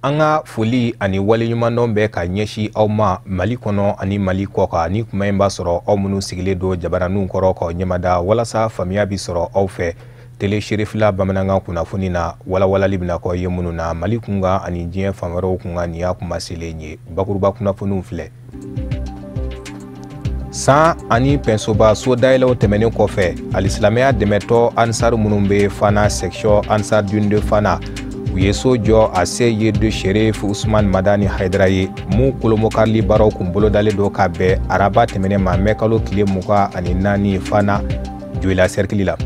An ka foli ani waleɲumandɔn bɛ ka ɲɛsin aw ma Mali kɔnɔ ani Mali kɔkan. Ni kuma in b'a sɔrɔ aw minnu sigilen don jabaraninw kɔrɔ k'aw ɲɛmada walasa faamuya bi sɔrɔ aw fɛ télé Cherifila bamanankan kunnafoni na, walawalali bɛna k'aw ye minnu na Mali kunkan ani diɲɛ fan wɛrɛw kunkan. Nin y'a kuma selen ye. Bakuruba kunnafoniw filɛ. San ani pɛnsoba so dayɛlɛw tɛmɛnen kɔfɛ, alisilamɛya dɛmɛtɔ Ansar minnu bɛ Fana section Ansar Dune de Fana, u ye so jɔ a Seyid Sherif Usman Madani Haidara ye, mun kolomokarili baaraw kun bolodalen don ka bɛn araba tɛmɛnen ma mɛ kalo tile 24 Fana Joyila sɛrikili la.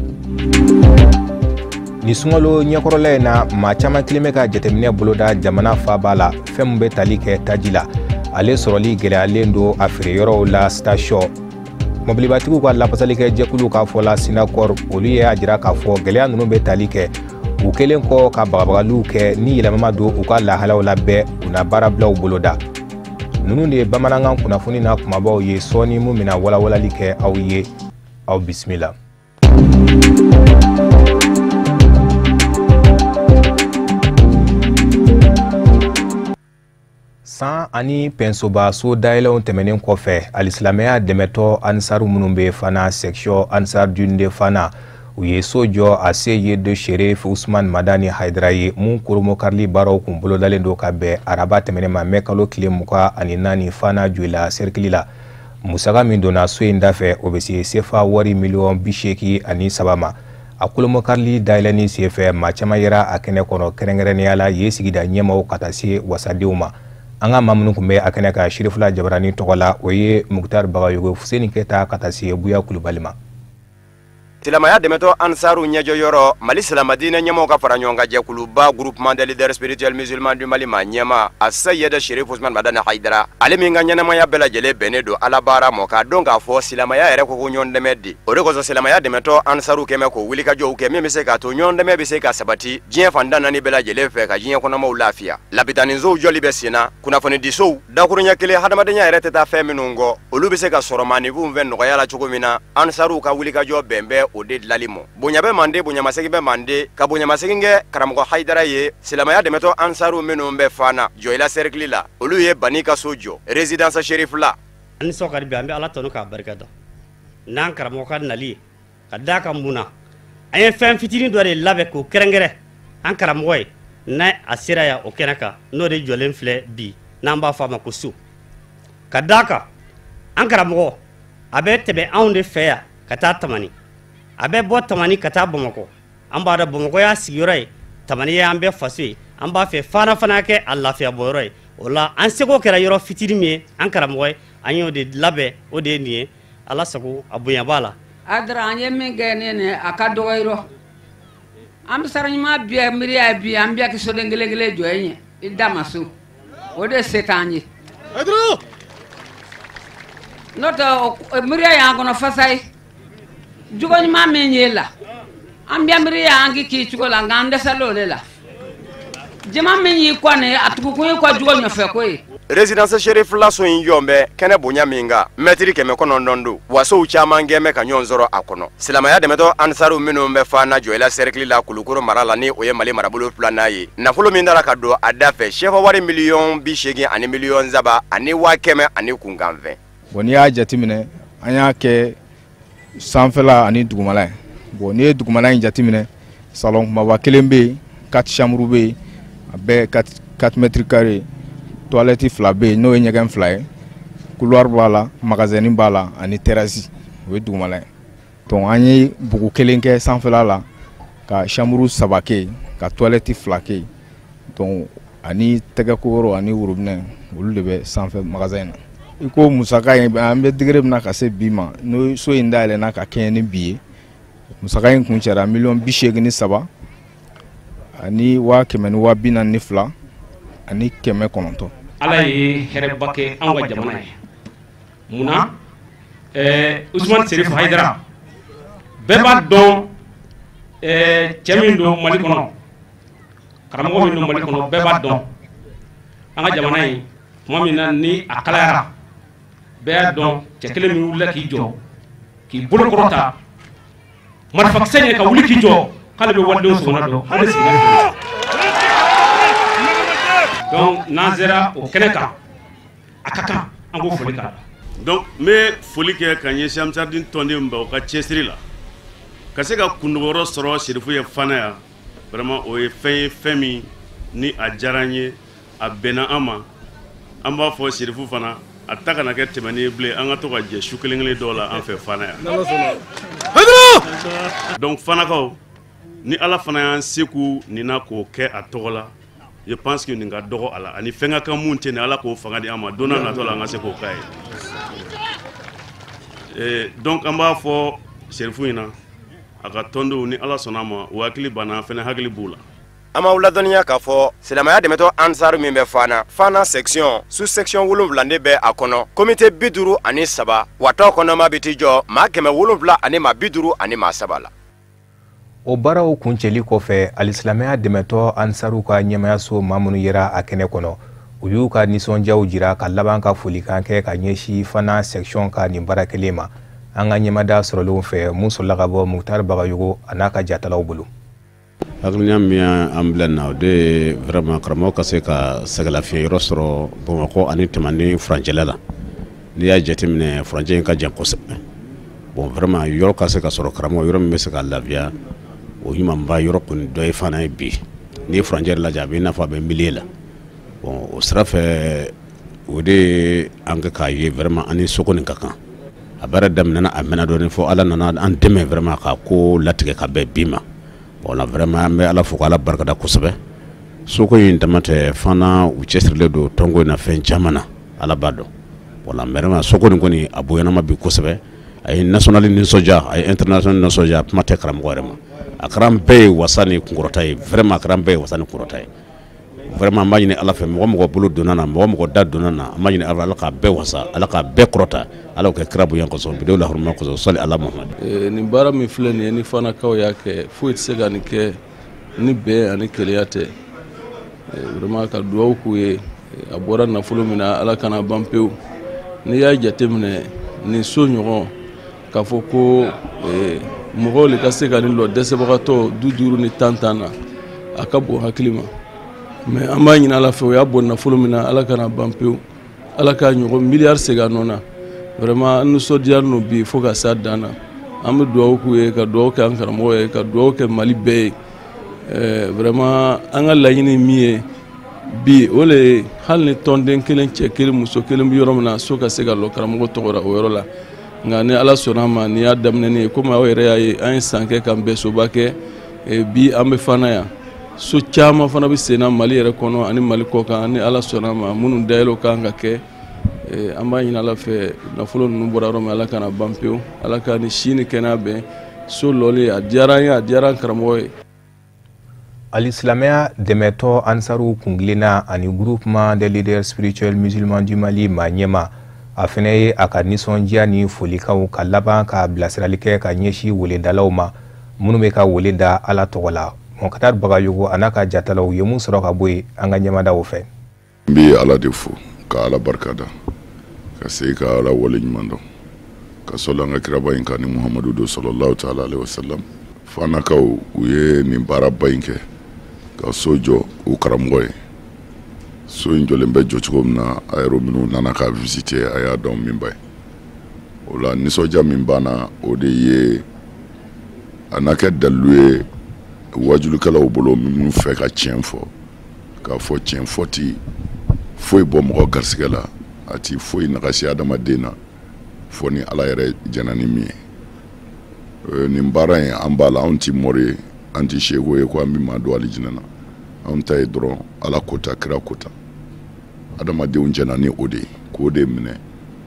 Ni sunkalo ɲɛkɔrɔla in na, maa caman kelen bɛ ka jateminɛ boloda jamana faaba la, fɛn min bɛ tali kɛ taji la, ale sɔrɔli gɛlɛyalen don a feereyɔrɔw la station. Mɔbilibatigiw ka lafasalikɛ jɛkuluw k'a fɔ la Sinakɔr, olu y'a jira k'a fɔ gɛlɛya ninnu bɛ tali kɛ u kɛlen kɔ ka bagabagaliw kɛ ni yɛlɛma ma don u ka lahalaw la bɛɛ, u na baarabilaw boloda. Ninnu de ye bamanankan kunnafoni na kumabaw ye. Sɔɔni mun bɛna walawalali kɛ aw ye, aw bisimila. San ani pɛnsoba so dayɛlɛw tɛmɛnen kɔfɛ, alisilamɛya dɛmɛtɔ Ansaru minnu bɛ Fana section Ansar Dune de Fana, u ye so jɔ a Seyid Sherif Usman Madani Haidara ye, mun koromokarili baaraw kun bolodalen don ka bɛn araba tɛmɛnen ma mɛ kalo tile 24 Fana Joyila sɛrikili la. Musaka min donna so in dafɛ, o bɛ se sefa wari miliyɔn 83 ma. A kolomokarili dayɛlɛnni senfɛ, maa caman yera a kɛnɛ kɔnɔ, kɛrɛnkɛrɛnnenya la yen sigida ɲɛmaaw ka taa se wasadenw ma. An ka maa minnu tun bɛ a kɛnɛ kan Cherifila jabaranin tɔgɔ la, o ye Mukutari Bagayogo, Fuseni Keta ka taa se Buya Kulubali ma. Silamɛya dɛmɛtɔ Ansaru ɲɛjɔyɔrɔ, Mali silamɛdiinɛ ɲɛmɔgɔw ka fara ɲɔgɔn kan jɛkuluba Groupement des leaders spirituels musulmans du Mali ma ɲɛma a Seyid Sherif Usman Madani Haidara, ale min ka ɲɛnamaya bɛɛ lajɛlen bɛnnen don Ala baara ma, k'a dɔn k'a fɔ silamɛya yɛrɛ ko ko ɲɔgɔn dɛmɛ de. O de kosɔn silamɛya dɛmɛtɔ Ansaru kɛmɛ k'o wulikajɔw kɛ min bɛ se k'a to ɲɔgɔn dɛmɛ bɛ se ka sabati diɲɛ fan tan naani bɛɛ lajɛlen fɛ, ka diɲɛ kɔnɔmaw lafiya. Lapitanisow jɔli bɛ sen na, kunnafonidisow dakuruɲɛ kelen, hadamadenya yɛrɛ tɛ taa fɛn minnu kɔ, olu bɛ se ka sɔrɔ maaninfinw fɛ nɔgɔya la cogo min na. Ansaruw ka wulikajɔ bɛn bɛ o de dilali ma. Bonya bɛ mande, bonyamasegin bɛ mande, ka bonyamasegin kɛ karamɔgɔ Hayidara ye. Silamɛya dɛmɛtɔ Ansaru minnu bɛ Fana Joyila sɛrikili la, olu ye Bani ka so jɔ résidence Cherifila. An nisɔn ka di bi, an bɛ Ala tanu k'a barika da n'an karamɔgɔ ka nali ye, ka d'a kan mun na an ye fɛn fitinin dɔ de labɛn k'o kɛrɛnkɛrɛn an karamɔgɔ ye, n'a a sera yan o kɛnɛ kan, n'o de jɔlen filɛ bi, n'an b'a fɔ a ma ko so. Ka d'a kan an karamɔgɔ a bɛ tɛmɛ anw de fɛ yan ka taa Tamani, a bɛ bɔ Tamani ka taa Bamakɔ. An b'a dɔn Bamakɔ y'a sigiyɔrɔ ye, Tamani y'an bɛɛ faso ye. An b'a fɛ Fana fana kɛ a lafiya bɔyɔrɔ ye. O la an seko kɛra yɔrɔ fitinin min ye an karamɔgɔ ye, an y'o de labɛn, o de ye nin ye. Ala sago, a bonya b'a la. Adara an ye min kɛ ne nin a ka dɔgɔ yɔrɔ, an bɛ sara ɲuman bɛɛ miiriya bi, an bɛɛ kɛ soden kelen kelen jɔ e ɲɛ i da ma so, o de se t'an ye. N'o tɛ miiriya y'an kɔnɔ fasa ye, jogo ɲuman min y'e la, an bɛɛ miiriya an k'i k'i cogo la, nka an dɛsɛlen o de la. Jama min y'i kɔ nin, a tugukun y'i kɔ jogo nɔfɛ ko ye. Résidence Cherifila so in jɔn bɛ kɛnɛ bonya min kan, mɛtiri 900 don, wa sow caman kɛn bɛ ka ɲɔgɔn sɔrɔ a kɔnɔ. Silamɛya dɛmɛtɔ Ansaru minnu bɛ Fana Joyila sɛrikili la Kulukoro mara la, ni o ye Mali marabolo filanan ye, nafolo min taara ka don a da fɛ, sefa wari miliyɔn 80 ani miliyɔn 3 ani 100 000 ani kunkanfɛn. Bon, n'i y'a jateminɛ, an y'a kɛ sanfɛla ani dugumala ye. Bon, n'i ye dugumala in jateminɛ, salon kumaba kelen bɛ yen, quatre chambres bɛ yen, a bɛɛ 4 mètres carrés, toilette fila bɛ yen, n'o ye ɲɛgɛn fila ye, couloir b'a la, magasin b'a la ani terrasse, o ye dugumala ye. Donc an ye bugu kelen kɛ sanfɛla la, ka chambre saba kɛ yen, ka toilette fila kɛ yen. Donc ani tɛgɛko yɔrɔ ani robinet, olu de bɛ sanfɛ magasin in na. I ko musaka in, an bɛ degré min na ka se bi ma, n'o so in dayɛlɛnna ka kɛɲɛ ni bi ye, musaka in kun cɛra miliyɔn 83 ani 100 000 ni 42 ani 900. Ala ye hɛrɛba kɛ anw ka jamana ye. Munna Usumani Serif Hayidara, bɛɛ b'a dɔn cɛ min don Mali kɔnɔ, karamɔgɔ min don Mali kɔnɔ, bɛɛ b'a dɔn. An ka jamana in, tuma min na ni a kalayara, bɛɛ y'a dɔn cɛ kelen min wulila k'i jɔ, k'i bolo kɔrɔta marifakisɛ ɲɛ ka wuli k'i jɔ k'ale bɛ walidenw sɔngɔ dɔn, ale sigira. Donc n'an sera o kɛnɛ kan, a ka kan an k'o foli k'a la. Donc n bɛ foli kɛ ka ɲɛsin Ansardine tɔnden ba u ka cɛsiri la ka se ka kundogiyɔrɔ sɔrɔ Serifu ye Fana yan. Vraiment, o ye fɛn ye, fɛn min ni a diyara an ye, a bɛnna an ma. An b'a fɔ Serifu fana, a ta kana kɛ tɛmɛni ye bilen, an ka to ka jɛ su kelen kelen dɔw la an fɛ Fana yan. Donc Fanakaw, ni Ala fana y'an se k'u nin na k'o kɛ a tɔgɔ la, je pense que nin ka dɔgɔ a la ani fɛn ka kan mun tɛ nin. Ala k'o fanga di an ma, don n'a natɔ la an ka se k'o k'a ye. Donc an b'a fɔ Serifu ɲɛna, a ka tɔndenw, ni Ala sɔnna a ma, u hakili banna, an fana hakili b'u la. An b'aw ladɔnniya k'a fɔ silamɛya dɛmɛtɔ Ansar min bɛ Fana, Fana section, sous section 7 de bɛ a kɔnɔ, comité 53, wa tɔ kɔnɔma bɛ t'i jɔ maa 700 ani maa 53 la. O baaraw kuncɛli kɔfɛ, alisilamɛya dɛmɛtɔ Ansaru ka ɲɛmayaso maa minnu yera a kɛnɛ kɔnɔ, u y'u ka nisɔndiyaw jira ka laban ka folikan kɛ ka ɲɛsin Fana section ka nin baara kelen ma. An ka ɲɛmada sɔrɔlenw fɛ mun sɔrɔla ka bɔ Mukutari Bagayogo a n'a ka jatalaw bolo. Hakilina min y'an bila nin na, o de ye vraiment karamɔgɔ ka se ka sɛgɛlafiɲɛ yɔrɔ sɔrɔ Bamakɔ ani Tamani furancɛla la. N'i y'a jateminɛ, furancɛ in ka jan kosɛbɛ. Bon, vraiment, yɔrɔ ka se ka sɔrɔ karamɔgɔ, yɔrɔ min bɛ se ka lafiya, o ɲumanba yɔrɔ kɔni dɔ ye Fana ye bi. N'i ye furancɛ lajɛ, a bɛ i n'a fɔ a bɛ milieu la. Bon, o sira fɛ, o de ye an kɛ k'a ye vraiment an ni soko nin ka kan. A baara daminɛna, a mɛnna dɔɔnin, fo Ala nana an dɛmɛ vraiment ka ko latigɛ ka bɛn bi ma. Voilà, vraiment, an bɛ Ala fo k'Ala barikada kosɛbɛ. Soko in dama tɛ, Fana u cɛsirilen don tɔnko in na fɛn caman na, Ala b'a dɔn. Voilà, vraiment, soko nin kɔni a bonyana ma bi kosɛbɛ. A ye national nisɔndiya, a ye international nisɔndiya, kuma tɛ karamɔgɔ yɛrɛ ma. A kɛra an bɛɛ ye wasa ni kunkɔrɔta ye. Vraiment, a kɛra an bɛɛ ye wasa ni kunkɔrɔta ye. Vraiment, an b'a ɲini Ala fɛ, mɔgɔ mɔgɔ bolo donna na, mɔgɔ mɔgɔ da donna na, an b'a ɲini Ala, Ala k'a bɛɛ wasa, Ala k'a bɛɛ kɔrɔta, Ala k'o kɛ kira bonya kosɔn, bidenw la huruma kosɔn, sali ala Muhamad. Nin baara min filɛ nin ye, ni Fanakaw y'a kɛ, foyi tɛ se ka nin kɛ ni bɛn ani kelenya tɛ. Vraiment, ka dugawu k'u ye. A bɔra nafolo min na, Ala kana ban pewu. N'i y'a jateminɛ, nin so ɲɔgɔn, k'a fɔ ko mɔgɔw le ka se ka nin lɔ dɛsɛbagatɔ 50 ni 10 10 na, a ka bon hakili ma. Mais an b'a ɲini Ala fɛ, o y'a bɔ nafolo min na, Ala kana ban pewu, Ala k'a ɲɔgɔn miliyari segin a nɔ na. Vraiment, an nisɔndiyalen don bi fo ka s'a dan na. An bɛ dugawu k'u ye, ka dugawu kɛ an karamɔgɔ ye, ka dugawu kɛ Mali bɛɛ ye. Vraiment, an ka laɲini min ye bi, o le ye hali ni tɔnden kelen, cɛ kelen, muso kelen bɛ yɔrɔ min na, so ka se ka lɔ karamɔgɔ tɔgɔ la o yɔrɔ la. Nka ni Ala sɔnna a ma, nin y'a daminɛni ye. Komi aw yɛrɛ y'a ye, an ye san kɛ ka bɛnsoba kɛ. Bi an bɛ Fana yan, so caman fana bɛ sen na Mali yɛrɛ kɔnɔ ani Mali kɔ kan. Ni Ala sɔnna a ma, minnu dayɛlɛw kan ka kɛ, an b'a ɲini Ala fɛ, nafolo ninnu bɔra yɔrɔ min, Ala kana ban pewu, Ala ka ni si ni kɛnɛya bɛn so lɔli. A diyara an ye, a diyara an karamɔgɔ ye. Alisilamɛya dɛmɛtɔ Ansaru kungilenna ani Groupement des leaders spirituels musulmans du Mali ma ɲɛma, a fɛnɛ ye a ka nisɔndiya ni folikanw ka laban ka bilasirali kɛ ka ɲɛsin weledalaw ma minnu bɛ ka wele da Ala tɔgɔ la. Mɔkatar Bagayogo a n'a ka jatalaw ye mun sɔrɔ ka bɔ yen an ka ɲɛmadaw fɛ. N bɛ Ala de fo ka Ala barika da, ka se ka Ala wale ɲuman dɔn, ka sɔli an ka kiraba in kan ni Muhamadu don, sallallahu taala alaihi wasallam. Fanakaw, u ye nin baaraba in kɛ ka so jɔ u karamɔgɔ ye. So in jɔlen bɛ jɔ cogo min na, a yɛrɛ minnu nana ka visiter, a y'a dɔn min ba ye o la. Nisɔndiya min banna, o de ye a n'a kɛ dalilu ye wajulikɛlaw bolo minnu fɛ ka tiɲɛ fɔ, k'a fɔ tiɲɛ fɔ ti foyi bɔ mɔgɔ garisigɛ la, a ti foyi nagasi adamaden na, fɔ ni Ala yɛrɛ jɛna ni min ye. Nin baara in, an b'a la, anw ti mɔri ye, an ti seko ye ko an bɛ maa don alijinɛ na. Anw ta ye dɔrɔn Ala kota, kira kota, adamadenw jɛna ni o de ye, k'o de minɛ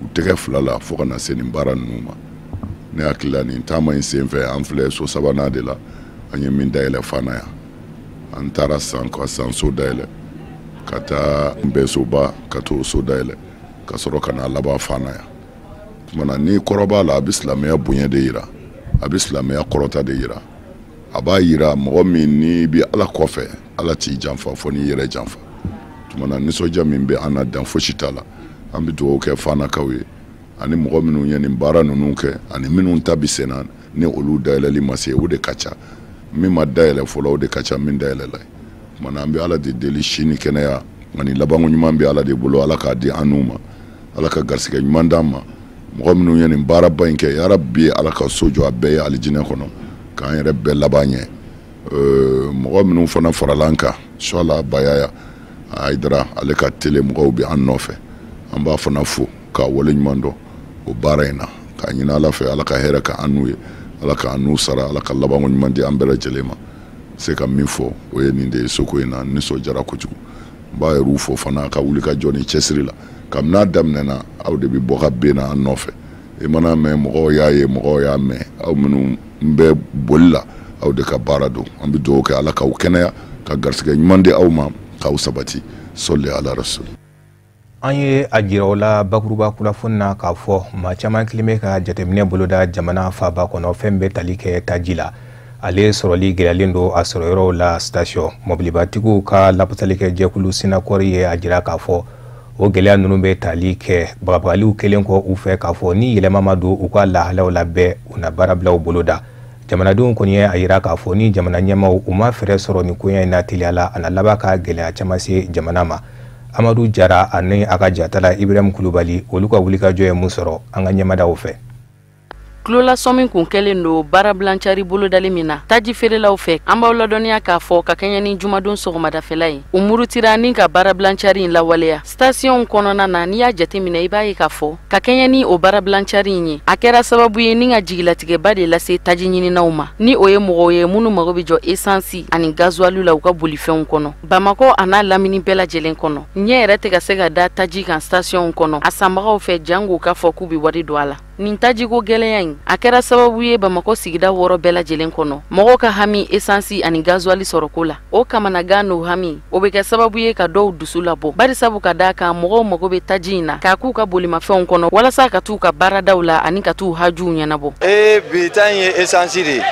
u tɛgɛ fila la fo ka na se nin baara ninnu ma. Ne hakili la, nin taama in sen fɛ, an filɛ so sabanan de la an ye min dayɛlɛ Fana yan. An taara san ka san so dayɛlɛ, ka taa Nbɛsoba ka t'o so dayɛlɛ, ka sɔrɔ ka na laban Fana yan. Kumana ni kɔrɔ b'a la, a bɛ silamɛya bonya de yira, a bɛ silamɛya kɔrɔta de yira. A b'a yira mɔgɔ min n'i bɛ Ala kɔfɛ, Ala t'i janfa fɔ n'i yɛrɛ janfa. Tumana nisɔndiya min bɛ an na, dan fosi t'a la. An bɛ dugawu kɛ Fanakaw ye ani mɔgɔ minnu ye nin baara ninnu kɛ, ani minnu ta bɛ sen na ni olu dayɛlɛli ma se. O de ka ca, min ma dayɛlɛ fɔlɔ, o de ka ca min dayɛlɛla ye. Tumana an bɛ Ala de deli si ni kɛnɛya. Nka nin labanko ɲuman bɛ Ala de bolo, Ala k'a di an n'u ma, Ala ka garisɛgɛ ɲuman d'an ma. Mɔgɔ minnu ye nin baaraba in kɛ, yarabi Ala ka so jɔ a bɛɛ ye alijinɛ kɔnɔ, k'an yɛrɛ bɛɛ laban ɲɛ. Mɔgɔ minnu fana farala an kan, Suala Bayaya Hayidara, ale ka télé mɔgɔw bɛ an nɔfɛ, an b'a fana fo k'a waleɲuman dɔn o baara in na, k'a ɲini Ala fɛ Ala ka hɛrɛ ka an n'u ye, Ala k'an n'u sara, Ala ka labanko ɲuman di an bɛɛ lajɛlen ma. Se ka min fɔ o ye nin de ye soko in na, nisɔndiyara kojugu. N b'a yɛrɛw fo fana ka wuli ka jɔ ni cɛsiri la. Kabini n'a daminɛna, aw de bɛ bɔ ka ben na an nɔfɛ. I mana mɛn mɔgɔw y'a ye, mɔgɔw y'a mɛn, aw minnu bɛ boli la, aw de ka baara don. An bɛ dugawu kɛ Ala k'aw kɛnɛya, ka garisɛgɛ ɲuman di aw ma, k'aw sabati. Sɔli ala rasul. An ye a jira o la bakuruba kunnafoni na k'a fɔ maa caman kelen bɛ ka jateminɛ boloda jamana faaba kɔnɔ, fɛn bɛ tali kɛ taji la. Ale sɔrɔli gɛlɛyalen don a sɔrɔyɔrɔw la station. Mɔbilibatigiw ka lafasalikɛ jɛkulu Sinakɔri ye a jira k'a fɔ o gɛlɛya ninnu bɛ tali kɛ bagabagaliw kɛlen kɔ u fɛ, k'a fɔ ni yɛlɛma ma don u ka lahalaw la bɛɛ, u na baarabilaw boloda. Jamanadenw kɔni ye a jira k'a fɔ ni jamana ɲɛmaaw u ma fɛɛrɛ sɔrɔ nin koɲɛ in na teliya la, a na laban ka gɛlɛya caman se jamana ma. Amadu Jara ani a ka jatala Ibrahim Kulubali, olu ka wulikajɔ ye mun sɔrɔ an ka ɲɛmadaw fɛ. Tulolasɔmi kun kɛlen don baarabilancari bolodali min na taji feerelaw fɛ, an b'aw ladɔnniya k'a fɔ ka kɛɲɛ ni jumadon sɔgɔmadafɛla ye, u murutira ni ka baarabilancari in lawaleya stasiyɔnw kɔnɔna na. N'i y'a jateminɛ, i b'a ye k'a fɔ ka kɛɲɛ ni o baarabilancari in ye, a kɛra sababu ye ni ka jigilatigɛba de lase taji ɲininaw ma, ni o ye mɔgɔw ye minnu mago bɛ jɔ esansi ani gazuwali la u ka bolifɛnw kɔnɔ Bamakɔ a n'a lamini bɛɛ lajɛlen kɔnɔ. Ɲɛ yɛrɛ tɛ ka se ka da taji kan stasiyɔnw kɔnɔ a sanbagaw fɛ, jango k'a fɔ k'u bɛ wari don a la. Nin tajiko gɛlɛya in a kɛra sababu ye Bamakɔ sigida 6 bɛɛ lajɛlen kɔnɔ, mɔgɔw ka hami esansi ani gazuwali sɔrɔko la. O kamanagan n'o hami o bɛ kɛ sababu ye ka dɔw dusu labɔ, barisabu ka d'a kan mɔgɔw mago bɛ taji in na k'a k'u ka bolimafɛnw kɔnɔ walasa ka t'u ka baaradaw la ani ka t'u hajuw ɲɛnabɔ. Bi ta in ye esansi de ye.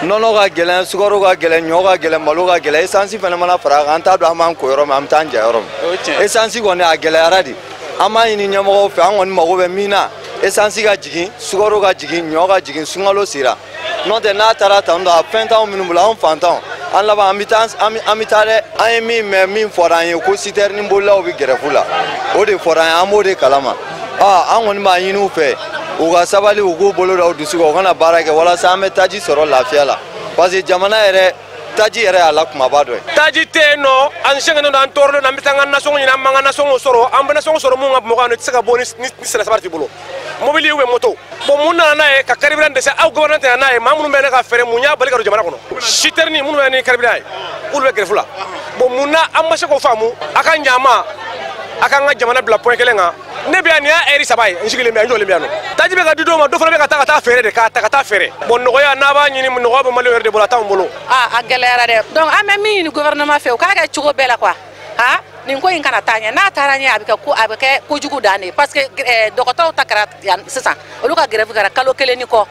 Nɔnɔ ka gɛlɛn, sukaro ka gɛlɛn, ɲɔ ka gɛlɛn, malo ka gɛlɛn, esansi fana mana fara a kan, an t'a dɔn an b'an ko yɔrɔ min, an bɛ taa an ja yɔrɔ min. Esansi kɔni a gɛlɛyara de. An b'a ɲini ɲɛmɔgɔw fɛ, an kɔni mago bɛ min na, esansi ka jigin, sukaro ka jigin, ɲɔ ka jigin, sunkalo sera. N'o tɛ n'a taara tan tɔ, a fɛn t'anw minnu bolo, anw fantanw, an laban an bɛ taa dɛ. An ye min mɛn, min fɔra an ye ko sitɛrini bolilaw bɛ gɛrɛfu la, o de fɔra an ye, an b'o de kalama. An kɔni b'a ɲini u fɛ, u ka sabali, u k'u bolo da u dusu kan, u kana baara kɛ walasa an bɛ taji sɔrɔ lafiya la, parce que jamana yɛrɛ taji yɛrɛ y'a la kumaba dɔ ye. Taji tɛ yen nɔ, an sɛgɛnnen don, an tɔɔrɔlen don, an bɛ taa an ka nasɔngɔ ɲini, an b'an ka nasɔngɔ sɔrɔ, an bɛ nasɔngɔ sɔrɔ mun ka Bamakɔ yan nɔ, i tɛ se ka bɔ ni sɛnɛ sabara t'i bolo. Mobili ou bien moto. Bon, mun nana n'a ye ka carburant dɛsɛ, aw gouvernement tɛ na n'a ye, maa minnu bɛ ne ka fɛɛrɛ, mun y'a bali ka don jamana kɔnɔ? Citerne minnu bɛ ni carburant ye, k'olu bɛ grève la. Bon, mun na an ma se k'o faamu? A ka ɲa ma, a k'an ka jamana bila point kelen kan. Ne bɛ yan, nin y'a heure 3 ye, n sigilen bɛ yan, n jɔlen bɛ yan nɔ. Taji bɛ ka di dɔw ma, dɔ fana bɛ ka taa ka taa feere de, k'a ta ka taa feere. Bon, nɔgɔya n'a b'a ɲini, nɔgɔya bɛ Maliyɛnw yɛrɛ de bolo, a t'anw bolo. A gɛlɛyara dɛ. Donc an bɛ min ɲini gouvernement fɛ, u k'a kɛ cogo bɛɛ la quoi. Nin ko in kana taa ɲɛ, n'a taara ɲɛ a bɛ kɛ kojugu dan de ye, parce que dɔgɔtɔrɔw ta kɛra yan sisan, olu ka grève kɛra kalo 1 ni kɔ.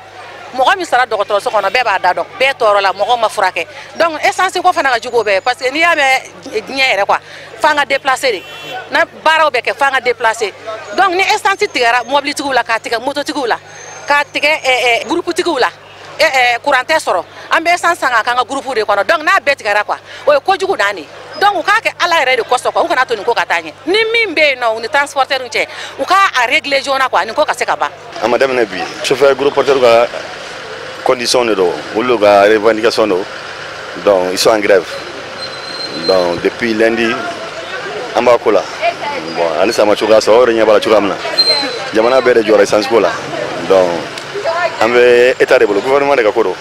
Mɔgɔ min sara dɔgɔtɔrɔso kɔnɔ, bɛɛ b'a da dɔn, bɛɛ tɔɔrɔ la, mɔgɔw ma furakɛ. Donc essence ko fana ka jugu o bɛɛ ye, parce que n'i y'a mɛn diɲɛ yɛrɛ quoi, f'an ka déplacer de, na baaraw bɛ kɛ f'an ka déplacer. Donc ni essence tigɛra mɔbilitigiw la, k'a tigɛ mototigiw la, k'a tigɛ groupetigiw la, courant tɛ sɔrɔ, an bɛ essence san k'a k'an ka groupe de kɔnɔ. Donc n'a bɛɛ tigɛra quoi, o ye kojugu dan de ye. Donc u k'a kɛ Ala yɛrɛ de kosɔn quoi, u kana to nin ko ka taa ɲɛ. Ni min bɛ yen nɔ, u ni transporteur cɛ, u k'a régler joona quoi, nin ko ka se ka ban. A ma daminɛ bi, chauffeur gros porteur ka condition de don, olu ka revendication don. Donc ils sont en grève. Donc depuis lundi an b'a ko la. Bon, halisa ma cogoya sɔrɔ, o yɛrɛ ɲɛ b'a la cogoya min na. Jamana bɛɛ de jɔra essence ko la. Donc an bɛ état de bolo, gouvernement de ka ko don.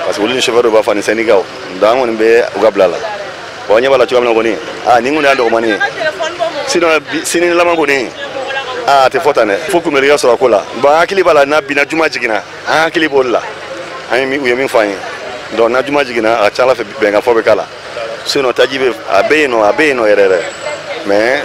Parce que olu ni chauffeur b'a fɔ ani syndicat. Donc an kɔni bɛ u ka bila la. Bon, ɲɛ b'a la cogoya min na kɔni, nin kɔni y'a dɔgɔmani ye. Sinon sini laban kɔni, a tɛ fɔ tan dɛ. Fo kunbɛli ka sɔrɔ a ko la. Bon, an hakili b'a la, n'a binna juma jiginna, an hakili b'o de la. An ye u ye min fɔ an ye. Donc n'a juma jiginna, a ka ca Ala fɛ bɛnkan fɔ bɛ k'a la. Sinon taji bɛ a bɛ yen nɔ, a bɛ yen nɔ yɛrɛ yɛrɛ. Mais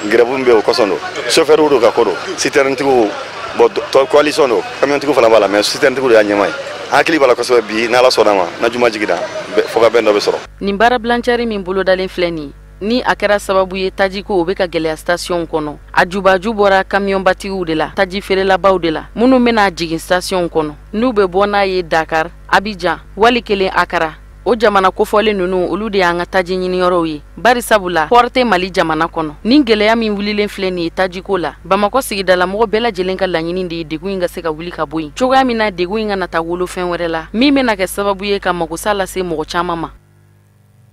grève min bɛ yen o kosɔn don. Chauffeur don ka ko don. Citerne tigiw, bon, coalition don, camion tigiw fana b'a la, mais citerne tigiw de y'a ɲɛmaa ye. An hakili b'a la kosɛbɛ bi, n'Ala sɔnna ma, n'a juma jiginna, fo ka bɛn dɔ bɛ sɔrɔ. Nin baarabilancari min bolodalen filɛ nin ye, ni a kɛra sababu ye tajiko o bɛ ka gɛlɛya station kɔnɔ, a jubaju bɔra kamiyɔnbatigiw de la, taji feerelabaw de la, minnu bɛna jigin station kɔnɔ, n'u bɛ bɔ n'a ye Dakar, Abidjan, wali kelen Akara. O jamana kofɔlen ninnu, olu de y'an ka taji ɲiniyɔrɔw ye, bari sabula port tɛ Mali jamana kɔnɔ. Ni gɛlɛya min wulilen filɛ nin ye tajiko la, Bamakɔ sigidalamɔgɔ bɛɛ lajɛlen ka laɲini de ye degun in ka se ka wuli ka bɔ yen cogoya min na, degun in kana taa wolo fɛn wɛrɛ la min bɛna kɛ sababu ye ka magosa lase mɔgɔ caman ma.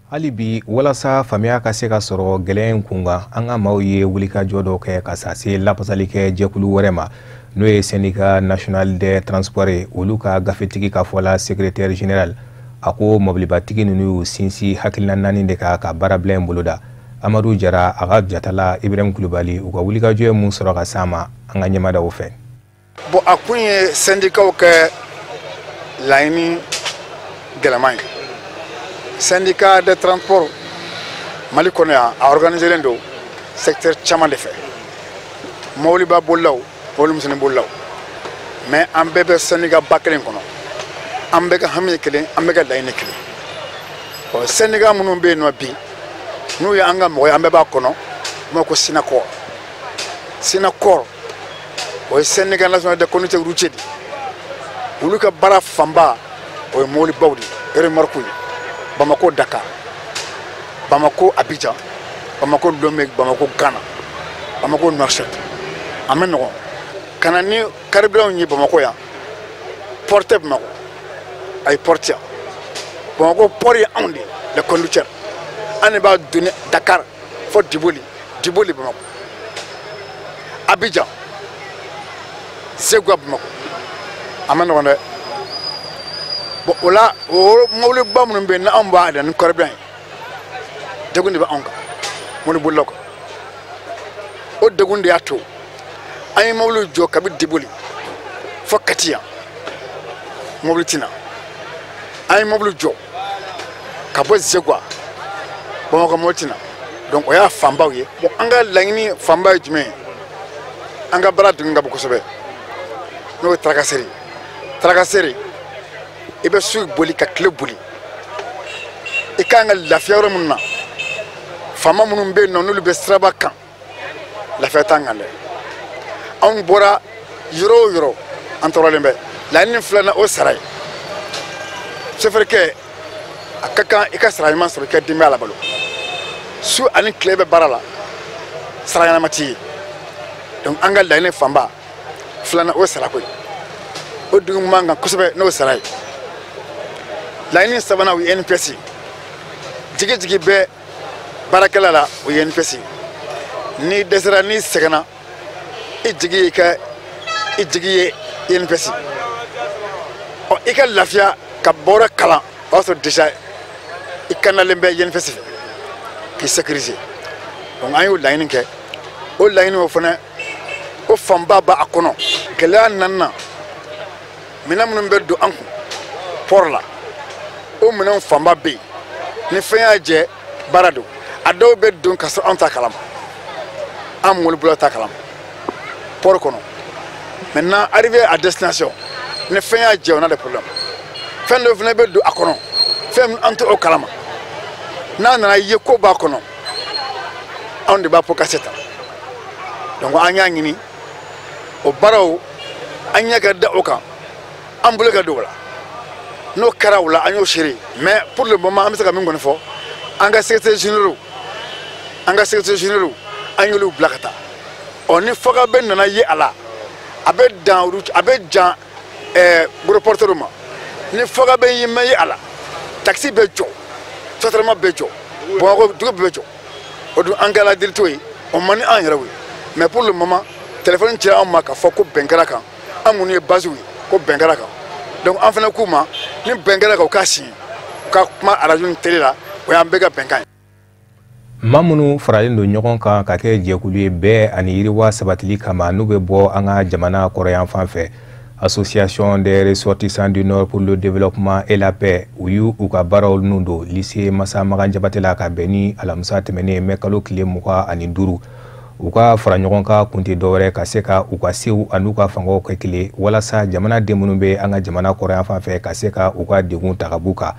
Hali bi, walasa faamuya ka se ka sɔrɔ gɛlɛya in kun kan, an ka maaw ye wulikajɔ dɔ kɛ ka se lafasalikɛ jɛkulu wɛrɛ ma, n'o ye Syndicat national des transports ye. Olu ka gafetigi ka fɔ la, secrétaire général, a ko mɔbilibatigi ninnu y'u sinsin hakilina naani de kan ka baarabila in boloda. Amadu Jara, a ka jatala Ibrahim Kulubali, u ka wulikajɔ ye mun sɔrɔ ka s'a ma, an ka ɲɛmadaw fɛ. Bon, a kun ye syndicats kɛ laɲini gɛlɛman ye. Syndicat de transport Mali kɔnɔ yan, a organiselen don secteur caman de fɛ, mɔbiliba bolilaw, mɔbili misɛnnin bolilaw, mais an bɛɛ bɛ syndicat ba kelen kɔnɔ, an bɛɛ ka hami ye kelen, an bɛɛ ka laɲini kelen. Ɔ, syndicat minnu bɛ yen nɔ bi, n'u ye an ka mɔgɔ ye, an bɛɛ b'a kɔnɔ, u b'a ko SYNACOR. SYNACOR, o ye Syndicat national des conducteurs routiers de ye. Olu ka baara fanba, o ye mɔbilibaw de ye, remorque ye, Bamako Dakar, Bamako Abidjan, Bamako Lomé, Bamako Ghana, Bamako Nouakchott. A ma nɔgɔn ka na ni carburant ye Bamako yan. Port tɛ Bamako, ayi, port yan. Bamako port ye anw de ye, les conducteurs, an de b'a doni Dakar fo Diboli, Diboli Bamako, Abidjan, Ségou, Bamako. A ma nɔgɔn dɛ. Bon, o la, o mɔbiliba minnu bɛ yen, n'anw b'a da ni carburant ye, degun de bɛ anw kan, mɔbilibolilaw kan. O degun de y'a to an ye mɔbiliw jɔ kabi Diboli fo Kati yan, mɔbili tɛ na. An ye mɔbili jɔ ka bɔ Zegwa, Bamakɔ, mɔbili tɛ na. Donc o y'a fanbaw ye. Bon, an ka laɲini fanba ye jumɛn ye? An ka baara degun ka bon kosɛbɛ, n'o ye tracasserie. Tracasserie, i bɛ su boli ka tile boli, i kan ka lafiya yɔrɔ minnu na, faama minnu bɛ yen nɔ, n'olu bɛ siraba kan, lafiya t'an kan dɛ. Anw bɔra yɔrɔ o yɔrɔ, an tɔɔrɔlen bɛ. Laɲini filanan, o sara ye. Sofɛrikɛ, a ka kan i ka sara ɲuman sɔrɔ, i ka denbaya labalo. Su ani tile bɛ baara la, sara ɲɛnama t'i ye. Donc an ka laɲini fanba filanan, o sarako ye. O degun b'an kan kosɛbɛ, n'o sara ye. Laɲini sabanan, o ye INPS ye. Jigi jigi bɛ baarakɛla la, o ye INPS ye. N'i dɛsɛra, n'i sɛgɛnna, i jigi ye ka i jigi ye INPS. Ɔ, i ka lafiya ka bɔra kalan, o y'a sɔrɔ déjà i kanalen bɛ INPS fɛ k'i sécuriser. Donc an y'o laɲini kɛ. O laɲini, o fana, o fanba b'a kɔnɔ. Gɛlɛya naaninan, minɛn minnu bɛ don an kun port la, o minɛnw fanba bɛ yen, ni fɛn y'a jɛ, baara don. A dɔw bɛ don ka sɔrɔ anw t'a kalama, an mɔbilibolilaw t'a kalama port kɔnɔ. Maintenant, arrivé à destination, ni fɛn y'a jɛ, on a des problèmes. Fɛn dɔw fana bɛ don a kɔnɔ, fɛn min an tɛ o kalama, n'a nana ye ko b'a kɔnɔ, anw de b'a pot cassé ta. Donc an y'a ɲini o baaraw, an ɲɛ ka da o kan, an bolo ka don o la. N'o kɛra o la, an y'o seere. Mais pour le moment, an bɛ se ka min kɔni fɔ, an ka secrétaire généraux, an ka secrétaire généraux, an y'olu bila ka taa. Ɔ, ni fɔkabɛn nana ye a la, a bɛ dan, a bɛ jan gros porteur ma. Ni fɔkabɛn ye ma ye a la, taxi bɛ jɔ, sotrama bɛ jɔ, Bamakɔ dugu bɛɛ bɛ jɔ. O dun, an kɛra deli t'o ye, o man di an yɛrɛw ye. Mais pour le moment, téléphone cira anw ma k'a fɔ ko bɛn kɛra kan, an minnu ye base ye, ko bɛn kɛra kan. Donc an fana k'u ma, ni bɛn kɛra kan, u k'a signé, u ka kuma arajo ni télé la, o y'an bɛɛ ka bɛnkan ye. Maa minnu faralen don ɲɔgɔn kan ka kɛ jɛkulu ye bɛɛ ani yiriwa sabatili kama, n'u bɛ bɔ an ka jamana kɔrɔyanfan fɛ, Association des ressortissants du Nord pour le développement et la paix, u y'u u ka baaraw nun don lycée Masa Magan Jabate la ka bɛn ni alamisa tɛmɛnen, mɛ kalo tile 25. U ka fara ɲɔgɔn kan kun tɛ dɔwɛrɛ ka se ka u ka sew an'u ka fangaw kɛ kelen, walasa jamana den minnu bɛ an ka jamana kɔrɔyanfan fɛ ka se ka u ka degun ta ka b'u kan.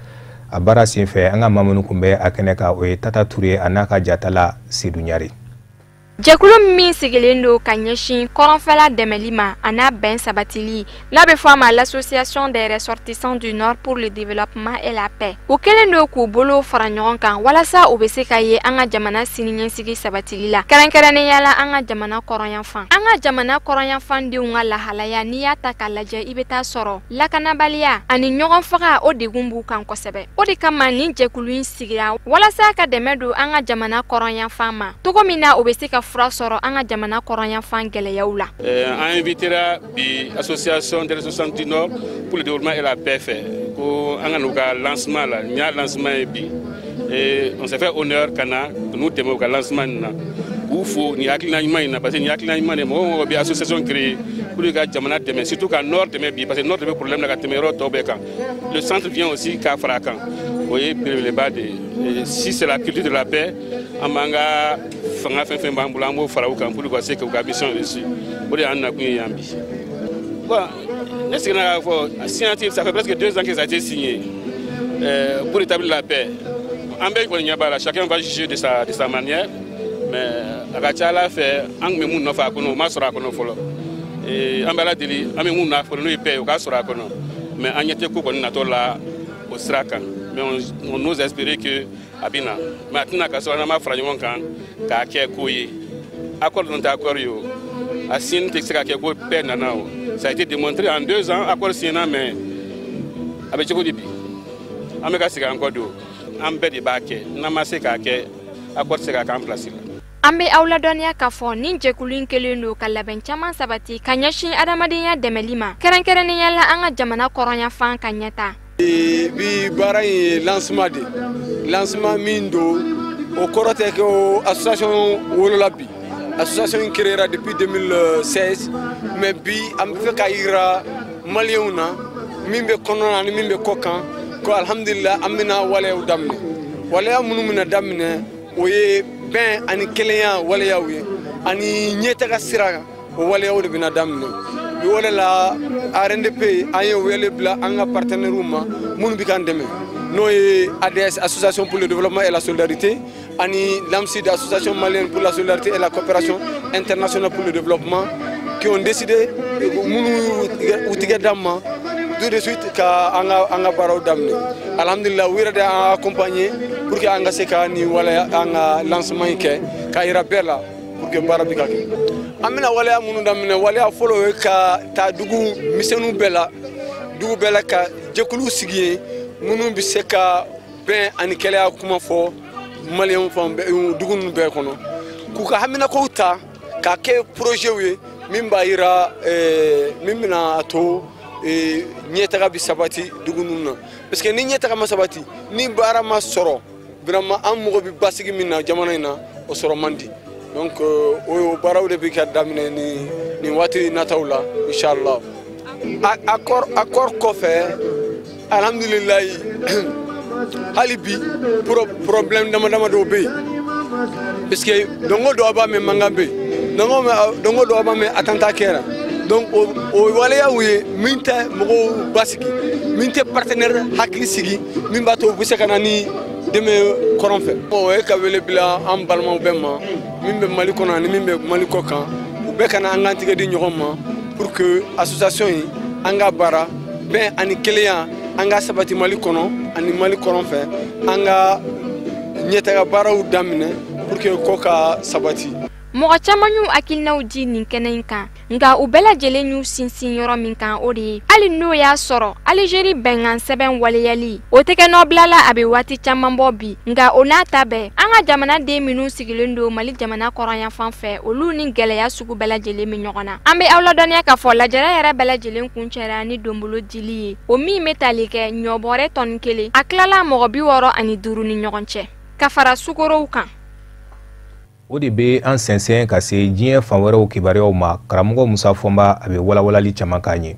A baara senfɛ, an ka maa minnu tun bɛ a kɛnɛ kan, o ye Tata Ture a n'a ka jatala Sedu Ɲare. Jɛkulu min sigilen don ka ɲɛsin kɔrɔnfɛla dɛmɛli ma a n'a bɛn sabatili n'a bɛ fɔ a ma l'Association des ressortissants du Nord pour le développement et la paix, u kɛlen don k'u bolo fara ɲɔgɔn kan walasa u bɛ se ka ye an ka jamana siniɲɛsigi sabatili la, kɛrɛnkɛrɛnnenya la an ka jamana kɔrɔnyanfan. An ka jamana kɔrɔnyanfan denw ka lahalaya, n'i y'a ta k'a lajɛ, i bɛ taa sɔrɔ lakanabaliya ani ɲɔgɔn faga, o degun b'u kan kosɛbɛ. O de kama nin jɛkulu in sigira walasa ka dɛmɛ don an ka jamana kɔrɔnyanfan ma, cogo min na o bɛ se ka fura sɔrɔ an ka jamana kɔrɔnyanfan gɛlɛyaw la. An invitera bi Association des ressortissants du Nord pour le développement et la paix fɛ ko an ka n'u ka lancement la. Nin y'a lancement ye bi et on s'est fait honneur ka na n'u dɛmɛ u ka lancement nin na, k'u fo nin hakilina ɲuman in na, parce que nin hakilina ɲuman de mɔgɔ o mɔgɔ bɛ association créer pour que ka jamana dɛmɛ, surtout ka Nord dɛmɛ bi, parce que Nord de bɛ problème na ka tɛmɛ yɔrɔ tɔw bɛɛ kan. Le centre vient aussi k'a fara a kan, o ye belebeleba de ye. Si c'est la culture de la paix, an b'an ka fanga fɛn fɛn b'an bolo, an b'o fara u kan pour que ka se k'u ka mission réussir. O de y'an nakun ye yan bi. Bon, ne seginna k'a fɔ, signature, ça fait presque 2 ans que ça a été signé pour établir la paix. An bɛɛ kɔni ɲɛ b'a la, chacun va juger de sa manière, mais a ka ca Ala fɛ, an tun bɛ mun nɔfɛ a kɔnɔ, o ma sɔrɔ a kɔnɔ fɔlɔ. An bɛ Ala deli, an bɛ mun nɔfɛ n'o ye paix ye, o ka sɔrɔ a kɔnɔ, mais an ɲɛ tɛ ko kɔni natɔ la o sira kan. Mais on ose espérer que a bɛ na, mais a tɛna ka sɔrɔ n'an ma fara ɲɔgɔn kan k'a kɛ ko ye. Accord dun tɛ accord ye, o a signé tɛ se ka kɛ ko paix nana. O ça a été démontré en 2 ans, accord signé, mais a bɛ cogo di bi? An bɛ ka segin an kɔ don. An bɛɛ de b'a kɛ, n'an ma se k'a kɛ, accord tɛ se ka k'an place la. An bɛ aw ladɔnniya k'a fɔ nin jɛkulu in kɛlen don ka labɛn caman sabati ka ɲɛsin adamadenya dɛmɛli ma, kɛrɛnkɛrɛnnenya la an ka jamana kɔrɔnyanfan ka ɲɛta. Bi baara in ye lancement de, lancement min don, o kɔrɔ tɛ ko association wolola bi. Association in créera depuis 2016, mais bi an bɛ fɛ k'a yira maliyɛnw na, min bɛ kɔnɔ ani min bɛ kɔ kan, ko alhamdulillah, an bɛna waleyaw daminɛ. Waleya minnu bɛna daminɛ, o ye bɛn ani kelenya waleyaw ye ani ɲɛtaga sira kan. O waleyaw de bɛna daminɛ bi. O de la ARNDP, an ye wele bila an ka partenaires ma minnu bɛ k'an dɛmɛ, n'o ye ADS, Association pour le développement et la solidarité, ani l'AMSID, Association malienne pour la solidarité et la coopération internationale pour le développement, qui ont décidé, minnu u tigɛ d'an ma tout de suite ka an ka baaraw daminɛ. Alhamdulillah, u yɛrɛ de y'an accompagner pour que an ka se ka nin waleya, an ka lancement in kɛ k'a yira bɛɛ la pour que baara bɛ ka kɛ. An bɛna waleya minnu daminɛ, waleya fɔlɔ ye ka taa dugu misɛnninw bɛɛ la, dugu bɛɛ la, ka jɛkuluw sigi yen minnu bɛ se ka bɛn ani kɛlɛya kuma fɔ maliyɛnw fan bɛɛ, dugu ninnu bɛɛ kɔnɔ, k'u ka haminakow ta k'a kɛ projet ye min b'a yira, min bɛna a to ɲɛtaga bɛ sabati dugu ninnu na. Parce que ni ɲɛtaga ma sabati, ni baara ma sɔrɔ, vraiment an mago bɛ basigi min na jamana in na, o sɔrɔ man di. Donc o baaraw de bɛ ka daminɛ nin waati nataw la, inchallah. Accord kɔfɛ, alhamdulilayi, hali bi problème dama dama dɔw bɛ yen, parce que don o don a b'a mɛn mankan bɛ yen, don o don a b'a mɛn attentat kɛra. Donc o waleyaw ye min tɛ mɔgɔw basigi, min tɛ partenaire hakili sigi, min b'a to u bɛ se ka na ni dɛmɛ kɔrɔn fɛ. O ye ka wele bila an balimaw bɛɛ ma, min bɛ Mali kɔnɔ ani min bɛ Mali kɔ kan, u bɛɛ ka na an k'an tigɛ di ɲɔgɔn ma pour que association in, an ka baara bɛn ani kelenya, an ka sabati Mali kɔnɔ ani Mali kɔrɔn fɛ, an ka ɲɛtaga baaraw daminɛ pour que ko ka sabati. Mɔgɔ caman y'u hakilinaw di nin kɛnɛ in kan, nka u bɛɛ lajɛlen y'u sinsin yɔrɔ min kan, o de ye hali n'o y'a sɔrɔ Alizeri bɛnkan sɛbɛn waleyali o tɛ kɛ nɔbila la, a bɛ waati caman bɔ bi, nka o n'a ta bɛɛ, an ka jamanaden minnu sigilen don Mali jamana kɔrɔnyanfan fɛ, olu ni gɛlɛya sugu bɛɛ lajɛlen bɛ ɲɔgɔn na. An bɛ aw ladɔnniya k'a fɔ lajɛrɛ yɛrɛ bɛɛ lajɛlen kuncɛra ni donbolo dili ye, o min bɛ tali kɛ ɲɔbɔrɛ tɔni 1, a tilala mɔgɔ 65 ni ɲɔgɔn cɛ, ka fara sukorow kan. O de bɛ an sɛnsɛn ka se diɲɛ fan wɛrɛw kibaruyaw ma. Karamɔgɔ Musa Fɔnba, a bɛ walawalali caman k'an ye.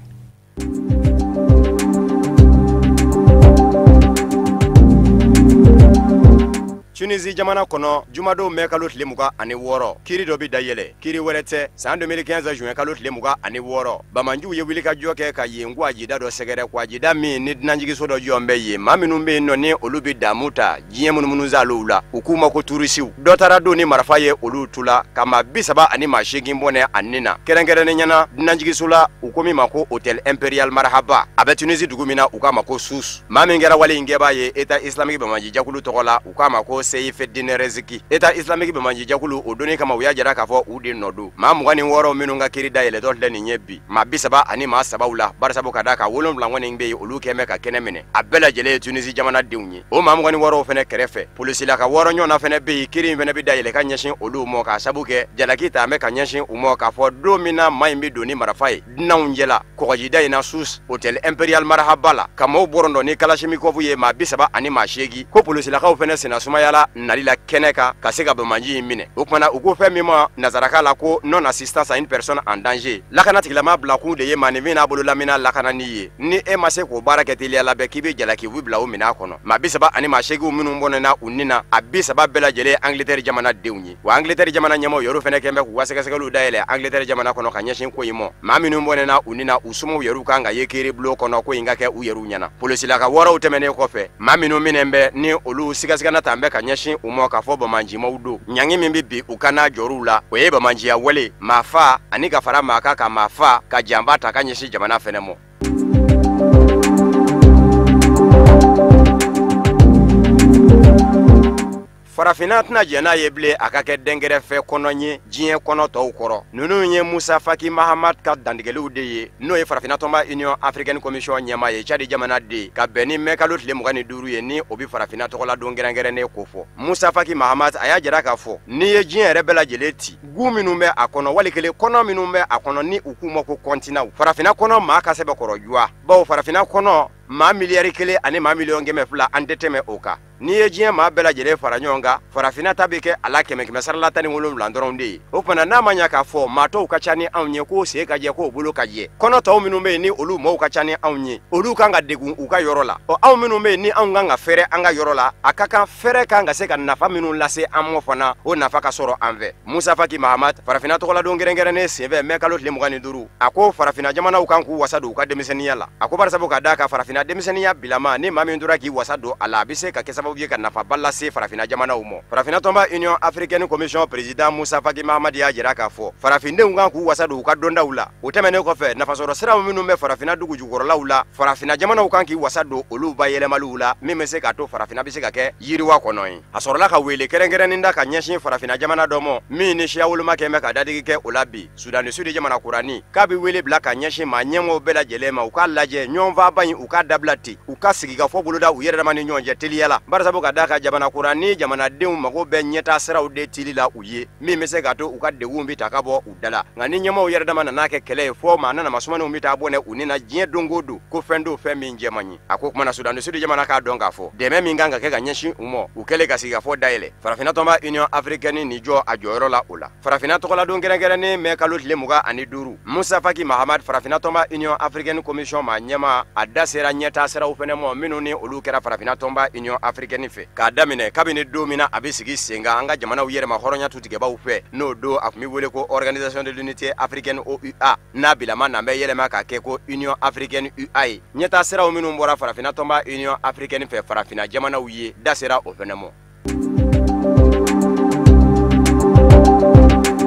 Tunisie jamana kɔnɔ, jumadon mɛ kalo tile 26, kiiri dɔ bɛ dayɛlɛ. Kiiri wɛrɛ tɛ, san 2015 juin kalo tile 26, bamanjiw ye wulikajɔ kɛ ka yen gwajida dɔ sɛgɛrɛ, gwajida min ni dunanjiginso dɔ jɔn bɛ yen. Maa minnu bɛ yen nɔ ni olu bɛ damu ta diɲɛ munumunusaalow la, u k'u ma ko turisiw. Dɔ taara don ni marifa ye olu tu la ka maa 38 bɔnɛ a nin na, kɛrɛnkɛrɛnnenya na dunanjiginso la, u ko min ma ko Hôtel Impérial Marhaba, a bɛ Tunisie dugu min na, u k'a ma ko Sousse. Maa min kɛra wale in kɛbaa ye État islamique bamanji jɛkulu tɔgɔ la, u k'a ma ko Seyifedine Reziki. État islamique bamanji jɛkulu o donni kama, u y'a jira k'a fɔ u de nɔ don. Maa 26 minnu ka kiiri dayɛlɛtɔ filɛ nin ye bi, maa 33 la, barisabu ka d'a kan 7 kɔni bɛ yen, olu kɛn bɛ ka kɛnɛ minɛ, a bɛɛ lajɛlen ye Tunisie jamanadenw ye. O maa 26 fana kɛrɛfɛ, polisilaka 6 ɲɔgɔnna fana bɛ yen, kiiri in fana bɛ dayɛlɛ ka ɲɛsin olu ma, k'a sabu kɛ jalaki ta bɛ ka ɲɛsin u ma, k'a fɔ don min na maa in bɛ don ni marifa ye dunanw cɛla kɔgɔjida in na Sousse Hôtel Impérial Marhaba la, ka maaw bɔrɔntɔ ni kalachnikov ye, maa 38, ko polisilakaw fana senna sumayala nali la kɛnɛ kan ka se ka bamanji in minɛ. O kumana u ko fɛn min ma nazaraka la ko non assistance à une personne en danger, lakana tigilama bilakun de ye maaninfin n'a bololamina lakanani ye. Ni e ma se k'o baara kɛ teliya la bɛɛ, k'i bɛ jalaki, u bɛ bila o minɛn kɔnɔ. Maa 38 minnu bɔnɛna u nin na, a 30 bɛɛ lajɛlen ye Angleterre jamana denw ye. Wa Angleterre jamana ɲɛmaaw yɛrɛ fana kɛn bɛ k'u ka sɛgɛsɛgɛliw dayɛlɛ Angleterre jamana kɔnɔ ka ɲɛsin ko in ma. Maa minnu bɔnɛna u nin na, u somɔgɔw yɛrɛ kan ka ye kiiri bulon kɔnɔ, ko in ka kɛ u yɛrɛ ɲɛna. Polisilaka 6 tɛmɛnen kɔfɛ, maa minnu minɛ bɛ ni olu sigasigana ta bɛ ka ɲɛsin u ma k'a fɔ bamanjimaw don, ɲangi min bɛ bi u kan n'a jɔr'u la, o ye bamanjiya wale, maa fa ani ka fara maa kan ka maa fa ka janfa ta ka ɲɛsin jamana fɛnɛ ma. Farafinna tɛna jɛn n'a ye bilen a ka kɛ dɛnkɛrɛfɛ kɔnɔ ye diɲɛ kɔnɔ tɔw kɔrɔ. Ninnu ye Musa Faki Mahamat ka dantigɛliw de ye, n'o ye farafinna tɔnba Union Africaine Commission ɲɛmaa ye, Tchad jamana de, ka bɛn ni mɛ kalo tile 25 ye, ni o bɛ farafinna tɔgɔladon kɛrɛnkɛrɛnnen kofɔ. Musa Faki Mahamat a y'a jira k'a fɔ n'i ye diɲɛ yɛrɛ bɛɛ lajɛlen ci, gu minnu bɛ a kɔnɔ, wali kelen kɔnɔ minnu bɛ a kɔnɔ, ni u k'u ma ko kɔntinanw, farafinna kɔnɔ maa ka sɛbɛn kɔrɔ juwa, bawo farafinna kɔnɔ maa miliyari 1 ani maa 200 miliyɔn an tɛ tɛmɛ o kan. N'i ye diɲɛ maa bɛɛ lajɛlen fara ɲɔgɔn kan, farafinna ta bɛ kɛ a la 100 sarala 17 dɔrɔn de ye. O kumana n'a ma ɲɛ k'a fɔ maa tɔw ka ca ni anw ye, k'o sen ka jɛ, k'o bolo ka jɛ, kɔnɔ tɔw minnu bɛ yen ni olu maaw ka ca ni anw ye, olu kan ka degun u ka yɔrɔ la. Ɔ anw minnu bɛ yen ni anw kan ka fɛrɛ an ka yɔrɔ la, a ka kan fɛrɛ kan ka se ka nafa minnu lase an ma fana, o nafa ka sɔrɔ an fɛ. Musa Faki Mahamat, farafinna tɔgɔladon kɛrɛnkɛrɛnnen senfɛ mɛ kalo tile 25, a ko farafinna jamanaw kan k'u wasa don u ka denmisɛnninya la. A ko barisabu ka d'a kan farafinna denmisɛnninya bilama, ni maa min tora k'i wasa don a la, a bɛ se ka kɛ sababu ye ka nafaba lase farafinna jamanaw ma. Farafinna tɔnba Union Africaine Commission président Musa Faki Mahamat y'a jira k'a fɔ farafindenw kan k'u wasa don u ka dɔndaw la. O tɛmɛnen kɔfɛ, nafasɔrɔ siraw minnu bɛ farafinna dugu jukɔrɔlaw la, farafinna jamanaw kan k'i wasa don olu bayɛlɛmaliw la, min bɛ se k'a to farafinna bɛ se ka kɛ yiriwa kɔnɔ ye. A sɔrɔla ka wele kɛrɛnkɛrɛnnen da ka ɲɛsin farafinna jamana dɔ ma, min ni siya woloma kɛn bɛ ka dadigi kɛ o la bi, Sudan du Sud jamana kurani, k'a bɛ wele bila ka ɲɛsin maa ɲɛmɔgɔw bɛɛ lajɛlen ma, u k'a lajɛ ɲɔgɔnfaaba in, u k'a dabila ten, u ka sigikafɔ boloda u yɛrɛ dama ni ɲɔgɔn cɛ teliya la, barisabu ka d'a kan jamana kurani jamanadenw mago bɛ ɲɛtaa siraw de tili la u ye, min bɛ se k'a to u ka degun bɛ ta ka bɔ u da la. Nka ni ɲɛmɔgɔw yɛrɛ dama nana kɛ kɛlɛ ye, fɔ maa nana masumaninw bɛ taa bɔnɛ u ni na diɲɛ don o don, ko fɛn don fɛn min jɛ man ɲi. A ko kumana Sudan du Sud jamana k'a dɔn k'a fɔ dɛmɛ min kan ka kɛ ka ɲɛsin u ma, u kɛlen ka sigikafɔ dayɛlɛ, farafinna tɔnba Union Africaine ni jɔ a jɔyɔrɔ la o la. Farafinna tɔgɔladon kɛrɛnkɛrɛnnen mɛ kalo tile 25, Musa Faki Mahamat, farafinna tɔnba Union Africaine Commission maa ɲɛmaa, a da sera ɲɛtaa siraw fɛnɛ ma minnu ni olu kɛra farafinna tɔnba Union Africaine fɛ k'a daminɛ kabini don min na a bɛ sigi sen kan an ka jamanaw yɛrɛma hɔrɔnya tutigɛbaw fɛ, n'o don a tun bɛ wele ko Organisation de l'Unité Africaine OUA, n'a bilama n'an bɛ yɛlɛma k'a kɛ ko Union Africaine UA ye. Ɲɛtaa siraw minnu bɔra farafinna tɔnba Union Africaine fɛ farafinna jamanaw ye, da sera o fɛnɛ ma.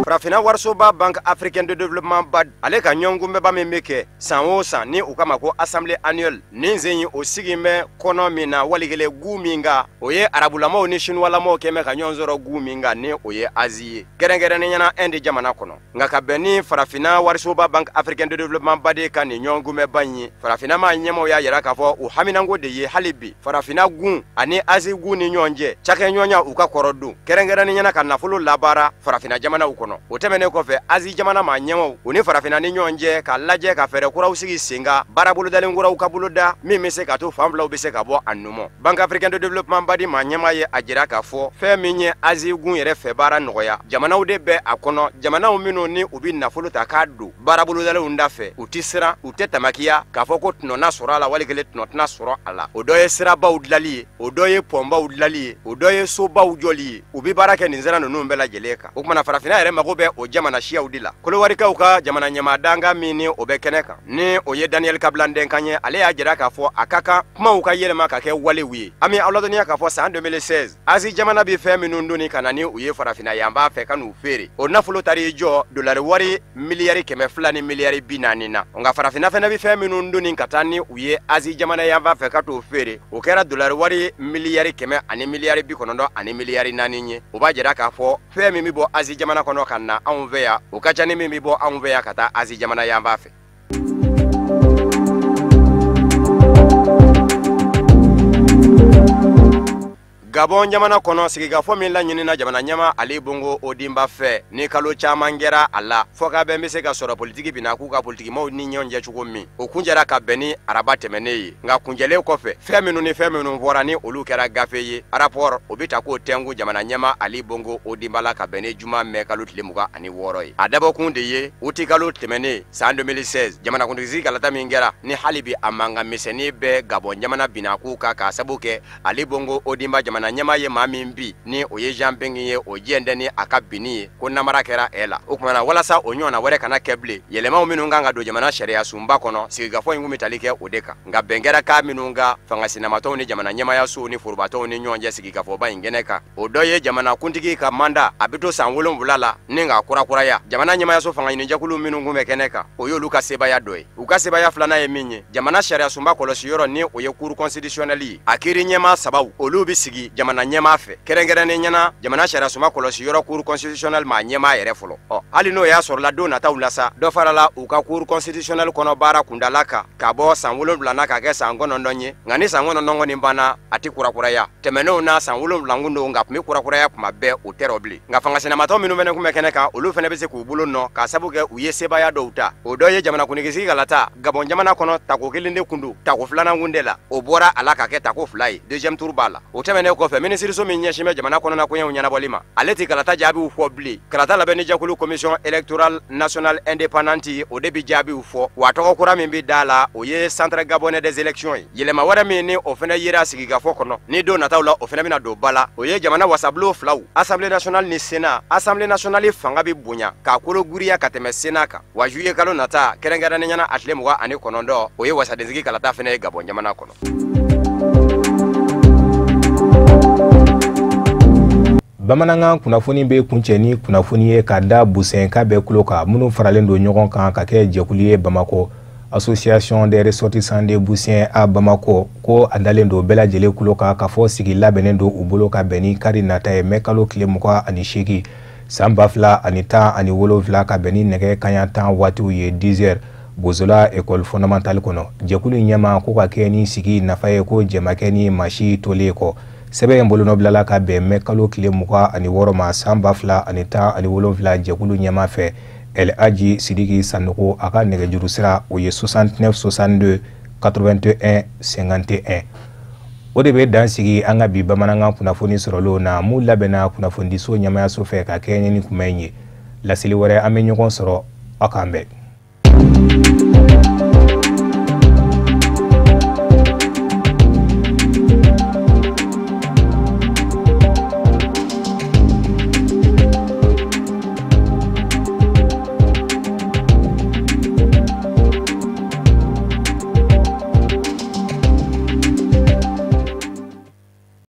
Farafinna warisoba Banque Africaine de Développement BAD, ale ka ɲɔgɔnkunbɛnba min bɛ kɛ san o san ni u kama ko assemblée annuelle, nin sen in o sigi bɛ kɔnɔ min na, wali kelen gu min kan, o ye arabulamaw ni sinuwalamaw kɛn bɛ ka ɲɔgɔn sɔrɔ gu min kan, ni o ye Asie ye, kɛrɛnkɛrɛnnenya la Inde jamana kɔnɔ. Nka ka bɛn ni farafinna warisoba Banque Africaine de Développement BAD ka nin ɲɔgɔnkunbɛnba in ye, farafinna maa ɲɛmaaw y'a jira k'a fɔ u haminanko de ye hali bi farafinna gun ani Asie gun ni ɲɔgɔn cɛ cakɛɲɔgɔnya u ka kɔrɔ don, kɛrɛnkɛrɛnnenya la ka nafolo labaara farafinna jamanaw kɔnɔ. O tɛmɛnen kɔfɛ, Azi jamana maa ɲɛmaw u ni farafinna ni ɲɔgɔn cɛ ka lajɛ ka fɛɛrɛ kuraw sigi sen kan, baara bolodalen kuraw ka boloda min bɛ se ka to fan filaw bɛ se ka bɔ a numɔ. Banque africaine de développement BAD maa ɲɛmaa ye a jira k'a fɔ fɛn min ye Azi gun yɛrɛ fɛ baara nɔgɔya, jamanaw de bɛ a kɔnɔ, jamanaw minnu ni u bɛ nafolo ta k'a don baara bolodalenw da fɛ, u tɛ siran, u tɛ tamakiya k'a fɔ ko tɔnɔ na sɔrɔ a la wali kelen tɔnɔ tɛna sɔrɔ a la. O dɔ ye sirabaw dilali ye, o dɔ ye pɔnbaw dilali ye, o dɔ ye sobaw jɔli ye. U bɛ baara kɛ nin sira ninnu bɛɛ lajɛlen kan. O kumana farafinna yɛrɛ mago bɛ o jamana siyaw de la. Kolowarikaw ka jamana ɲɛmaa dankan min ni o bɛ kɛnɛ kan, ni o ye Daniel Kablan Duncan ye, ale y'a jira k'a fɔ a ka kan kumaw ka yɛlɛma ka kɛ walew ye. An bɛ aw ladɔnniya k'a fɔ san 2016 Azi jamana bɛ fɛn minnu donni ka na ni u ye farafinna yan b'a fɛ ka n'u feere, o nafolo taar'i jɔ dolari wari miliyari 200 ni miliyari 40 na. Nka farafinna fana bɛ fɛn minnu donni ka taa ni u ye Azi jamana yan b'a fɛ ka t'o feere, o kɛra dolari wari miliyari 100 ani miliyari 90 ani miliyari 4 ye. O b'a jira k'a fɔ fɛn min bɛ bɔ Azi jamana kɔnɔ ka na anw fɛ yan, o ka ca ni min bɛ bɔ anw fɛ yan ka taa Azi jamana yan b'a fɛ. Gabon jamana kɔnɔ, sigikafɔ min laɲinina jamana ɲɛmaa Ali Bongo Ondimba fɛ ni kalo caman kɛra a la, fɔkabɛn bɛ se ka sɔrɔ politiki binna k'u ka politikimaw ni ɲɔgɔn cɛ cogo min, o kuncɛra ka bɛn ni araba tɛmɛnen ye. Nka kuncɛlen kɔfɛ, fɛn minnu ni fɛn minnu fɔra ni olu kɛra gafe ye, rapport o bɛ ta k'o tɛnku jamana ɲɛmaa Ali Bongo Ondimba la ka bɛn ni juma mɛ kalo tile 26 ye. A dabɔkun de ye uti kalo tɛmɛnen san 2016 jamanakuntigi kalata min kɛra ni hali bi a mankan misɛnnin bɛ Gabon jamana binna k'u kan k'a sababu kɛ Ali Bongo Ondimba jamana ɲɛmaa ye maa min bi ni o ye Jean Ping ye, o jɛn tɛ ni a ka binni ye, ko namara kɛra e la. O kumana walasa o ɲɔgɔnna wɛrɛ kana kɛ bilen, yɛlɛmaw minnu kan ka don jamana sariya sunba kɔnɔ, sigikafɔ in kun bɛ tali kɛ o de kan. Nka bɛn kɛra ka minnu kan fanga sinamatɔw ni jamana ɲɛmaayasow ni forobatɔw ni ɲɔgɔn cɛ sigikafɔba in kɛnɛ kan, o dɔ ye jamana kuntigi ka manda a bɛ to san 7 la ni k'a kurakuraya. Jamana ɲɛmaayaso fanga ɲinijɛkulu minnu kun bɛ kɛnɛ kan, o y'olu ka sebaaya dɔ ye. U ka sebaaya filanan ye min ye, jamana sariya sunba kɔlɔsi yɔrɔ ni o ye cour constitutionnelle ye, a kiiri ɲɛmaa sabaw olu bɛ sigi jamana ɲɛmaa fɛ, kɛrɛnkɛrɛnnen ɲɛna jamana sariya sunba kɔlɔsi yɔrɔ cour constitutionnelle maa ɲɛmaa yɛrɛ fɔlɔ. Ɔ hali n'o y'a sɔrɔla don nataw la sa, dɔ farala u ka cour constitutionnelle kɔnɔ baara kundala kan ka bɔ san 7 na ka kɛ san 9 ye. Nka ni san 9 kɔni banna, a tɛ kurakuraya. Tɛmɛnenw na san 7 kun don, nka tun bɛ kurakuraya kuma bɛɛ, o tɛ rɔ bilen. Nka fanga sinamatɔ minnu fana kun bɛ kɛnɛ kan, olu fana bɛ se k'u bolo nɔ k'a sababu kɛ u ye sebaaya dɔw ta. O dɔ ye jamanakuntigi kalata Gabon jamana kɔnɔ, tako 1 de kun don, tako 2 kun de la, o bɔra a la ka kɛ tako 2 ye, deuxième tour b'a la. O tɛmɛnen kɔfɛ, minisiriso min ɲɛsin bɛ jamana kɔnɔna koɲɛw ɲɛnabɔli ma, ale tɛ kalata jaabiw fɔ bilen. Kalata labɛnni jɛkulu commission électorale nationale indépendante, o de bɛ jaabiw fɔ. Wa tɔgɔ kura min bɛ da la, o ye centre gabonais des élections ye. Yɛlɛma wɛrɛ min ni o fana yera sigikafɔ kɔnɔ ni don nataw la o fana bɛna don ba la, o ye jamana wasabulon filaw, assemblée nationale ni sénat. Assemblée nationale fanga bɛ bonya k'a kolo giriya ka tɛmɛ sénat kan. Wa juillet kalo nata, kɛrɛnkɛrɛnnenya la a tile 29, o ye wasadensigi kalata fana ye Gabon jamana kɔnɔ. Bamanankan kunnafoni bɛ kuncɛ ni kunnafoni ye ka da Busɛnka bɛɛ kulo kan, minnu faralen don ɲɔgɔn kan ka kɛ jɛkulu ye Bamakɔ, Association des ressortissants de Busɛn a Bamakɔ, ko a dalen don bɛɛ lajɛlen kulo kan k'a fɔ sigi labɛnnen don u bolo ka bɛn ni kari nata ye mɛ kalo tile 28 san 2017 ka bɛn ni nɛgɛ kanɲɛ 10 waatiw ye 10h Bozola école fondamentale kɔnɔ. Jɛkulu in ɲɛmaa ko ka kɛ ni sigi nafa ye ko jɛmakɛ ni maa si tolen kɔ. Sɛbɛn in bolonɔbilala ka bɛn mɛ kalo tile 26 ma san 2017 jɛkulu ɲɛmaa fɛ El Hadji Sidiki Sanogo. A ka nɛgɛjuru sira o ye 69 62 81 51. O de bɛ dan sigi an ka bi bamanankan kunnafoni sɔrɔlenw na mun labɛnna kunnafonidiso ɲɛmaayaso fɛ ka kɛɲɛ ni kuma in ye. Laseli wɛrɛ an bɛ ɲɔgɔn sɔrɔ, aw k'an bɛn.